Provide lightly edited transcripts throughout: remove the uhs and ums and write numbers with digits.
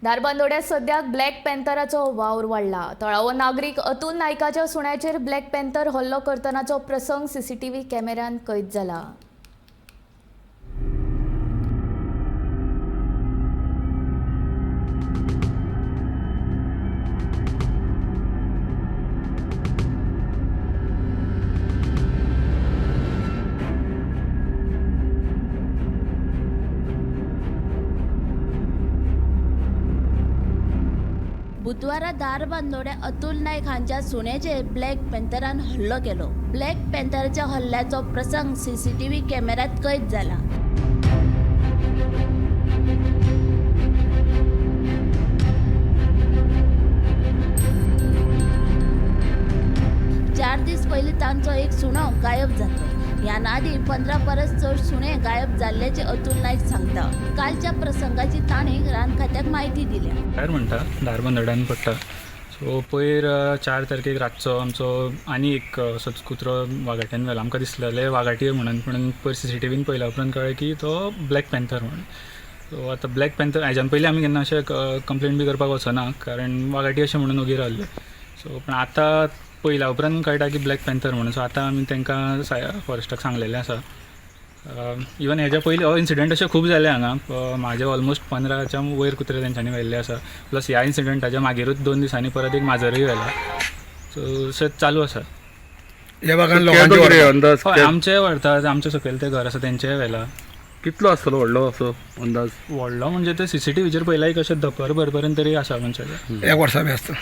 धारबांदोड्यात सद्याक ब्लॅक पॅन्थराचो वावर वाडला. थळावो नागरीक अतुल नायकाच्या सुण्याचेर ब्लॅक पॅन्थर हल्लो करतनाचो प्रसंग सीसीटीव्ही कॅमेऱ्यान कैद जाला. बुधवारा धारबांदोड्या अतुल नायक हांच्या सुण्याचेर ब्लॅक पॅन्थरान हल्लो केलो. ब्लॅक पॅन्थराच्या हल्ल्याचो प्रसंग सीसीटीव्ही कॅमेऱ्यात कैद जाला. चार दीस पयलीं तांचो एक सुणो गायब जालो. ह्या आदी 15 परस चड सुणे गायब जाल्ल्याचें अतुल नायक सांगता. कालच्या प्रसंगाची तांणी रान खात्याक म्हायती दिल्या. भायर म्हणटा धारबांदोड्यान पडटा. सो पयर 4 तारखेक रातचो आमचो आनी एक असोच कुत्रो वागाट्यान व्हेलो. आमकां दिसलेलें वागाटी म्हणून, पूण पयर सीसीटीव्हीन पळयल्या उपरांत कळ्ळें की तो ब्लॅक पॅन्थर म्हणून. सो आतां ब्लॅक पॅन्थर हेज्यान पयलीं आमी केन्ना अशें कंप्लेन बी करपाक वचना, कारण वागाटी अशें म्हणून ओगी रावल्ले. सो पूण आतां पयल्या उपरांत कळटा की ब्लॅक पॅन्थर म्हणून. सो आतां आमी तांकां फॉरेस्टाक सांगलेलें आसा. इवन हेज्या पयलीं हो इन्सिडंट अशें खूब जाले हांगा. म्हाजे ऑलमोस्ट 15च्या वयर कुत्रे तेंच्यांनी व्हेल्ले आसा. प्लस ह्या इन्सिडंटाच्या मागीरूच 2 दिसांनी परत एक माजरूय व्हेला. सो अशें चालू आसा. ह्या भागान केदो लोकांचे कितें व्हरतात. अंदाज? हय, आमचेय व्हरतात. आमचे सकयल तें घर आसा तेंचेय व्हेला. कितलो आसतलो व्हडलो असो अंदाज? व्हडलो म्हणजे ते सीसीटीव्हीचेर पळयला एक अशें धपर भर पर्यंत तरी आसा मनशाचें. एक वर्सा बी आसता.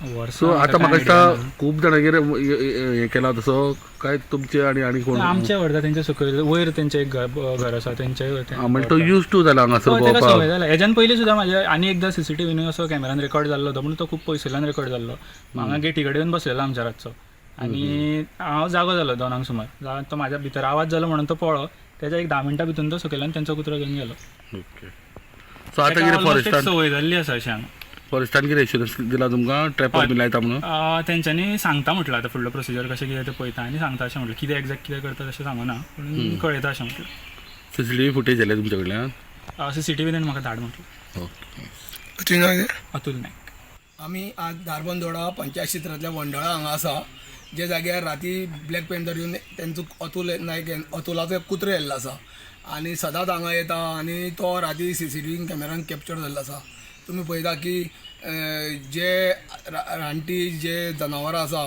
वर्सां सो आतां म्हाका कांय दिसता आयडिया ना. खूब जाणांगेर हें केलां तसो काय तुमचे आनी आनी कोण? आमचे व्हरता, तेंचे सकयल वयर तेंचें एक घर आसा तेंचेय म्हणजे तो यूज टू जाला हांगासर हय, ताका सवय भोंवपाक. जाल्या. हेज्यान पयलीं सुद्दां म्हाज्या आनी एकदां सीसीटीव्हीनूय असो कॅमेरान रेकॉर्ड जाल्लो तो, पूण तो खूब पयसुल्ल्यान रेकॉर्ड जाल्लो. हांगा गेटी कडेन येवन बसलेलो आमच्या रातचो आनी हांव जागो जालो 2 सुमार. तो म्हाज्या भितर आवाज जालो म्हणून तो पळ्ळो. तेज्या एक 10 मिनटां भितून तो सकयल्यान तेंचो कुत्रो घेवन गेलो. ओके. सो आतां ताका कितें ऑलमोस्ट एक फॉरेस्टान संवय जाल्ली आसा अशें हांगा. फॉरेस्टान कितें एश्युरन्स दिला तुमकां ट्रॅपर बी लायता म्हणून? तेंच्यांनी सांगता म्हटलं, आतां फुडलो प्रोसिजर कशें कितें तें पळयता आनी सांगता अशें म्हटलें. कितें एग्जॅक्ट कितें करता तशें सांगूना, पूण कळयता अशें म्हटलें. सीसीटीव्ही फुटेज आयल्या तुमच्या कडल्यान? सीसीटीव्ही ताणें म्हाका धाड म्हटलें. ओके. तुजें नांव कितें? अतुल नायक. आमी आज धारबांदोडा पंचायत क्षेत्रांतल्या वंडळा हांगा आसा, जे जाग्यार राती ब्लॅक पॅन्थर येवन तेंचो अतुल नायक अतुलाचो एक कुत्रो येल्लो आसा आनी सदांच हांगा येता आनी तो राती सीसीटीव्ही कॅमेरान कॅप्चर जाल्लो आसा. तुमी पळयता की जे रानटी जे जनावरां आसा,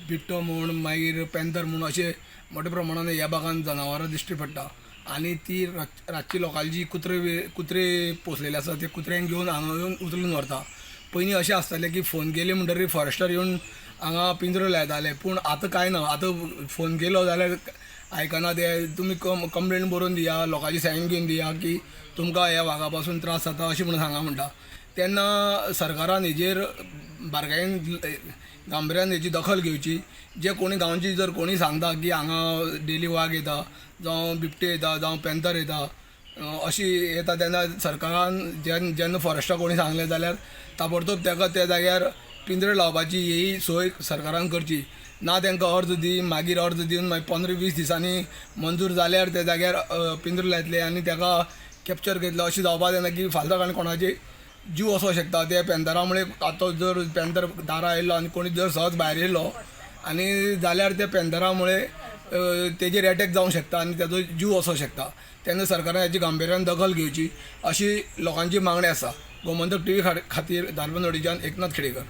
बिबटो म्हूण मागीर पॅन्थर म्हूण अशे मोठ्या प्रमाणान ह्या भागान जनावरां दिश्टी पडटा आनी ती रातची लोकांची कुत्रे पोसलेले आसा ते कुत्र्यांक घेवन हांगा येवन उचलून व्हरता. पयलीं अशें आसतालें की फोन केले म्हणटरीर फॉरेस्टर येवन हांगा पिंजरो लायताले, पूण आतां कांय ना. आतां फोन केलो जाल्यार आयकना ते. तुमी कंप्लेन बरोवन दिया, लोकांची सायन घेवन दिया की तुमकां ह्या वागा पासून त्रास जाता अशें म्हणून सांगा म्हणटा. तेन्ना सरकारान हेजेर बारकायेन गांभिर्यान हेजी दखल घेवची. जे कोणी गांवची जर कोणी सांगता की हांगा डेली वाग येता, जावं बिबटे येता, जावं पॅन्थर येता, अशी येता, तेन्ना सरकारान जेन्ना फॉरेस्टाक कोणी सांगलें जाल्यार ताबडतोब ताका त्या जाग्यार पिंजरे लावपाची ही सोय सरकारान करची. ना तांकां अर्ज दी, मागीर अर्ज दिवन मागीर 15-20 दिसांनी मंजूर जाल्यार त्या जाग्यार पिंजरो लायतले आनी ताका कॅप्चर करतले. अशें जावपा जायना की फाल्यां सकाळीं कोणाचे जीव वचोंक शकता. ते पॅन्थरा मुळे आतां जर पॅन्थर दारा आयलो आनी कोणी जर सहज भायर येयलो आनी जाल्यार त्या पॅन्थरा मुळे तेजेर एटॅक जावंक शकता आनी तेजो जीव वचोंक शकता. तेन्ना सरकारान हेची गांभिर्यान दखल घेवची अशी लोकांची मागणी आसा. गोमंतक टीव्ही खातीर धारबांदोडेच्यान एकनाथ खेडेकर.